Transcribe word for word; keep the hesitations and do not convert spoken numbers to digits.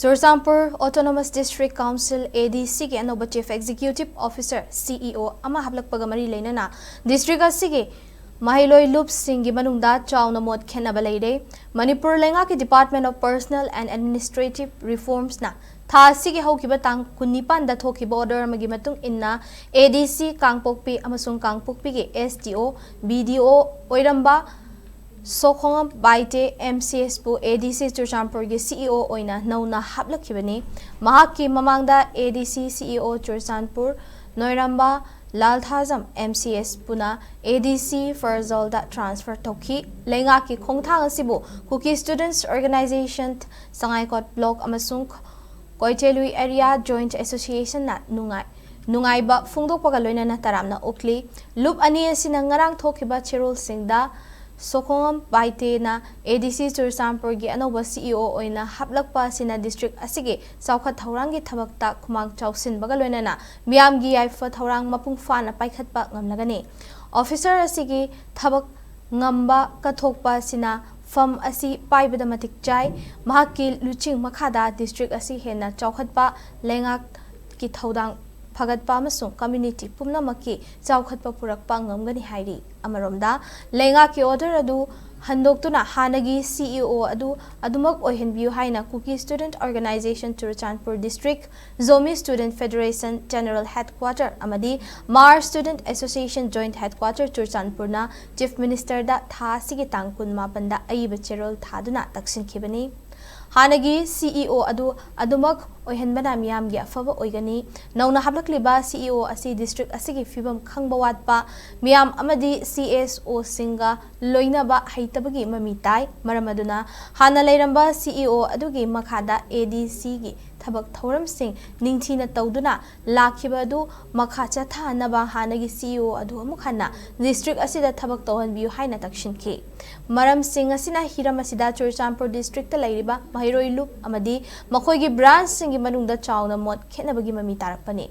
Churachandpur Autonomous District Council, ADC ꯒꯤ ꯑꯅꯧꯕ Chief Executive Officer, CEO ꯑꯃ ꯍꯥꯞꯂꯛꯄꯒ ꯃꯔꯤ ꯂꯩꯅꯅ district ꯑꯁꯤꯒꯤ ꯃꯍꯩꯂꯣꯏ ꯂꯨꯞꯁꯤꯡꯒꯤ ꯃꯅꯨꯡꯗ ꯆꯥꯎꯅ ꯃꯣꯠ ꯈꯦꯠꯅꯕ ꯂꯩꯔꯦ꯫ ꯃꯅꯤꯄꯨꯔ ꯂꯩꯉꯥꯛꯀꯤ Department of Personnel and Administrative Reforms ꯅ ꯊꯥ ꯑꯁꯤꯒꯤ ꯍꯧꯈꯤꯕ ꯇꯥꯡ ꯀꯨꯟꯅꯤꯄꯥꯟꯗ ꯊꯣꯛꯈꯤꯕ order ꯑꯃꯒꯤ ꯃꯇꯨꯡ ꯏꯟꯅ, ADC ꯀꯥꯡꯄꯣꯛꯄꯤ ꯑꯃꯁꯨꯡ ꯀꯥꯡꯄꯣꯛꯄꯤꯒꯤ SDO, BDO ꯑꯣꯏꯔꯝꯕ ꯁꯣꯈꯣꯡꯉꯝ ꯕꯥꯏꯇꯦ, MCS ꯄꯨ ADC ꯆꯨꯔꯆꯥꯟꯄꯨꯔꯒꯤ CEO ꯑꯣꯏꯅ ꯅꯧꯅ ꯍꯥꯞꯂꯛꯈꯤꯕꯅꯤ꯫ ꯃꯍꯥꯛꯀꯤ ꯃꯃꯥꯡꯗ ADC CEO ꯆꯨꯔꯆꯥꯟꯄꯨꯔ ꯅꯣꯏꯔꯝꯕ ꯂꯥꯜꯊꯥꯖꯝ, MCS ꯄꯨꯅ ADC ꯐꯔꯖꯣꯜꯗ transfer ꯇꯧꯈꯤ꯫ ꯂꯩꯉꯥꯛꯀꯤ ꯈꯣꯡꯊꯥꯡ ꯑꯁꯤꯕꯨ Kuki Students Organisation, ꯁꯉꯥꯏꯀꯣꯠ Block ꯑꯃꯁꯨꯡ ꯀꯣꯏꯆꯦꯂꯨꯏ Area Joint Association ꯅ ꯅꯨꯡꯉꯥꯏ-, ꯅꯨꯡꯉꯥꯏꯕ ꯐꯣꯡꯗꯣꯛꯄꯒ ꯂꯣꯏꯅꯅ ꯇꯔꯥꯝꯅ ꯑꯣꯛꯂꯤ꯫ ꯂꯨꯞ ꯑꯅꯤ ꯑꯁꯤꯅ ꯉꯔꯥꯡ ꯊꯣꯛꯈꯤꯕ ꯆꯦꯔꯣꯜꯁꯤꯡꯗ ꯁꯣꯈꯣꯡꯉꯝ ꯕꯥꯏꯇꯦꯅ ADC ꯆꯨꯔꯆꯥꯟꯄꯨꯔꯒꯤ ꯑꯅꯧꯕ CEO ꯑꯣꯏꯅ ꯍꯥꯞꯂꯛꯄ ꯑꯁꯤꯅ district ꯑꯁꯤꯒꯤ ꯆꯥꯎꯈꯠ ꯊꯧꯔꯥꯡꯒꯤ ꯊꯕꯛꯇ ꯈꯨꯃꯥꯡ ꯆꯥꯎꯁꯤꯟꯕꯒ ꯂꯣꯏꯅꯅ ꯃꯤꯌꯥꯝꯒꯤ ꯌꯥꯏꯐ ꯊꯧꯔꯥꯡ ꯃꯄꯨꯡ ꯐꯥꯅ ꯄꯥꯏꯈꯠꯄ ꯉꯝꯂꯒꯅꯤ꯫ Officer ꯑꯁꯤꯒꯤ ꯊꯕꯛ ꯉꯝꯕ ꯀꯠꯊꯣꯛꯄ ꯑꯁꯤꯅ ꯐꯝ ꯑꯁꯤ ꯄꯥꯏꯕꯗ ꯃꯇꯤꯛ ꯆꯥꯏ꯫ ꯃꯍꯥꯛꯀꯤ ꯂꯨꯆꯤꯡ ꯃꯈꯥꯗ district ꯑꯁꯤ ꯍꯦꯟꯅ ꯆꯥꯎꯈꯠꯄ, ꯂꯩꯉꯥꯛꯀꯤ ꯊꯧꯗꯥꯡ ꯐꯒꯠꯄ ꯑꯃꯁꯨꯡ community ꯄꯨꯝꯅꯃꯛꯀꯤ ꯆꯥꯎꯈꯠꯄ ꯄꯨꯔꯛꯄ ꯉꯝꯒꯅꯤ ꯍꯥꯏꯔꯤ꯫ ꯑꯃꯔꯣꯝꯗ, ꯂꯩꯉꯥꯛꯀꯤ order ꯑꯗꯨ ꯍꯟꯗꯣꯛꯇꯨꯅ ꯍꯥꯟꯅꯒꯤ CEO ꯑꯗꯨ ꯑꯗꯨꯃꯛ ꯑꯣꯏꯍꯟꯕꯤꯌꯨ ꯍꯥꯏꯅ Kuki Student Organisation Churachandpur District, Zomi Student Federation General Headquarter ꯑꯃꯗꯤ Hmar Student Association Joint Headquarter ꯆꯨꯔꯆꯥꯟꯄꯨꯔꯅ Chief Minister ꯗ ꯊꯥ ꯑꯁꯤꯒꯤ ꯇꯥꯡ ꯀꯨꯟꯃꯥꯄꯟꯗ ꯑꯏꯕ ꯆꯦꯔꯣꯜ ꯊꯥꯗꯨꯅ ꯇꯛꯁꯤꯟꯈꯤꯕꯅꯤ꯫ ꯍꯥꯟꯅꯒꯤ CEO ꯑꯗꯨ ꯑꯗꯨꯃꯛ ꯑꯣꯏꯍꯟꯕꯅ ꯃꯤꯌꯥꯝꯒꯤ ꯑꯐꯕ ꯑꯣꯏꯒꯅꯤ꯫ ꯅꯧꯅ ꯍꯥꯞꯂꯛꯂꯤꯕ CEO ꯑꯁꯤ district ꯑꯁꯤꯒꯤ ꯐꯤꯕꯝ ꯈꯪꯕ ꯋꯥꯠꯄ, ꯃꯤꯌꯥꯝ ꯑꯃꯗꯤ CSO ꯁꯤꯡꯒ ꯂꯣꯏꯅꯕ ꯍꯩꯇꯕꯒꯤ ꯃꯃꯤ ꯇꯥꯏ꯫ ꯃꯔꯝ ꯑꯗꯨꯅ ꯍꯥꯟꯅ ꯂꯩꯔꯝꯕ CEO ꯑꯗꯨꯒꯤ ꯃꯈꯥꯗ ADC ꯒꯤ ꯊꯕꯛ ꯊꯧꯔꯝꯁꯤꯡ ꯅꯤꯡꯊꯤꯅ ꯇꯧꯗꯨꯅ ꯂꯥꯛꯈꯤꯕ ꯑꯗꯨ ꯃꯈꯥ ꯆꯠꯊꯍꯟꯅꯕ ꯍꯥꯟꯅꯒꯤ CEO ꯑꯗꯨ ꯑꯃꯨꯛ ꯍꯟꯅ district ꯑꯁꯤꯗ ꯊꯕꯛ ꯇꯧꯍꯟꯕꯤꯌꯨ ꯍꯥꯏꯅ ꯇꯛꯁꯤꯟꯈꯤ꯫ ꯃꯔꯝꯁꯤꯡ ꯑꯁꯤꯅ ꯍꯤꯔꯝ ꯑꯁꯤꯗ ꯆꯨꯔꯆꯥꯟꯄꯨꯔ district ꯇ ꯂꯩꯔꯤꯕ ꯃꯍꯩꯔꯣꯏ ꯂꯨꯞ ꯑꯃꯗꯤ ꯃꯈꯣꯏꯒꯤ branch ꯁꯤꯡꯒꯤ ꯃꯅꯨꯡꯗ ꯆꯥꯎꯅ ꯃꯣꯠ ꯈꯦꯠꯅꯕꯒꯤ ꯃꯃꯤ ꯇꯥꯔꯛꯄꯅꯤ꯫